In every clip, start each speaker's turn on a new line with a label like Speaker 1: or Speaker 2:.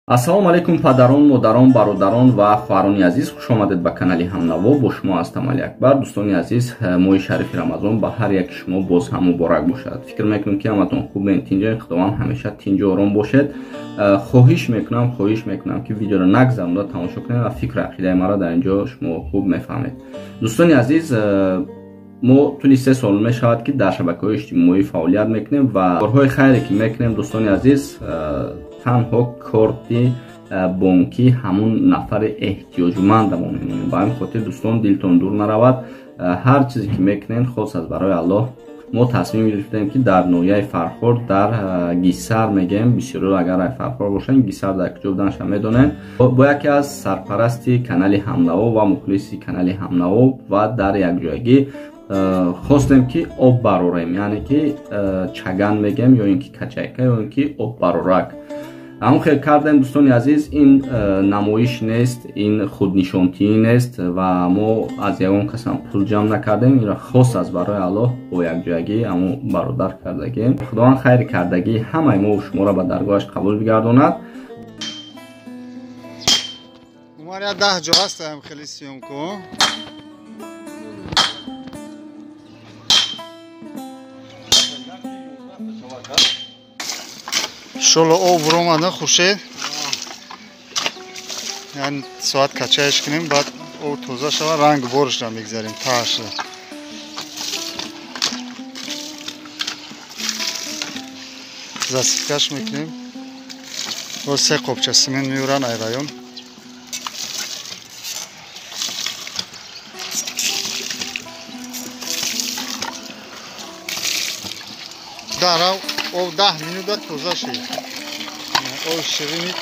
Speaker 1: Ассалому алайкум падарон, модарон, бародарон ва хоҳарони азиз. Хуш омадед ба канали Ҳамнаво. Бо шумо ҳастам Али Акбар. Дӯстони азиз, моҳи шарифи Рамазон ба ҳар яки шумо боз ҳам муборак бошад. Фикр мекунам ки ҳаматон хубен, тинҷен, Худованд ҳамеша тинҷу ором бошед. Хоҳиш мекунам ки видеоро нагзаронда тамошо кунед ва фикру ақидаи маро дар инҷо шумо хуб мефаҳмед. Дӯстони азиз, мо тӯли 3 сол мешавад ки дар шабакаҳои иҷтимоӣ фаъолият мекунем ва корҳои хайре ки мекунем, дӯстони азиз, танҳо корти бонкӣ ҳамун нафари эҳтиёҷмандамон мемонем. Ба ҳамин хотир, дӯстон, дилтон дур наравад. Ҳар чизе ки мекунем, хос аз барои Аллоҳ. Мо тасмим гирифтем ки дар ноҳияи Фархор, дар Гисар мегӯем, бисёриҳо агар ай Фархор бошанд, Гисар дар куҷо буданашро медонанд. Бо яке аз сарпарасти канали Ҳамнаво ва мухлиси канали Ҳамнаво ва дар якҷоягӣ хостем ки об барорем, яъне ки чаган мегӯем, ё ин ки качайка, ё ин ки об барорак. Ҳамон хел кардем, дӯстони азиз. Ин намоиш нест, ин худнишонтиӣ нест ва мо аз ягон касам пул ҷамъ накардем. Инро хос аз барои Аллоҳ бо якҷоягӣ ҳамон бародар кардагем. Худованд хайри кардагии ҳамаи мо шуморо ба даргоҳаш қабул бигардонад.
Speaker 2: Умар, я 10 ҷо ҳастам, хеле съёмку. Шоло об ромада хуршед, яъне соат качаеш кунем, баъд об тоза шава, ранг борашро мегзарем таашро. Засипкаш мекунем. Боз 3 қопча симент меёранд ай район. Дарав об 10 минута тоза шид. Об ширини.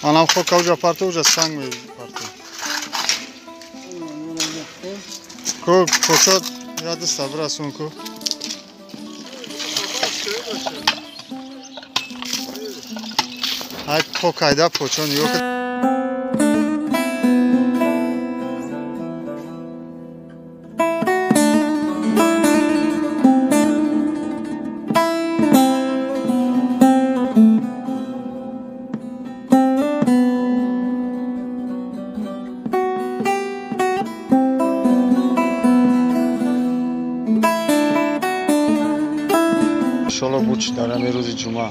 Speaker 2: Анам хока уҷа парто, уҷа санг мепарто. Ку кочот яды сабрасон ку. Ай покайда почон ёк. Иншолло буч дар ҳамин рӯзи ҷумъа.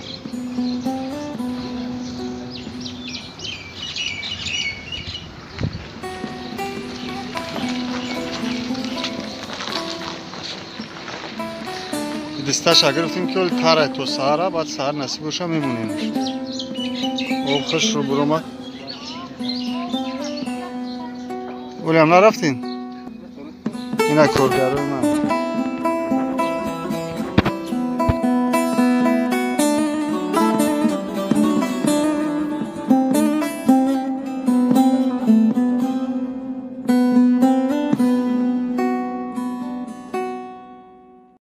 Speaker 2: Дисташа гирифтем ки оли тарай то саҳара, баъд саҳар насиб боша мемонем. Об хуш рӯ буромад. Олиам нарафтин? Ина коргарои ман.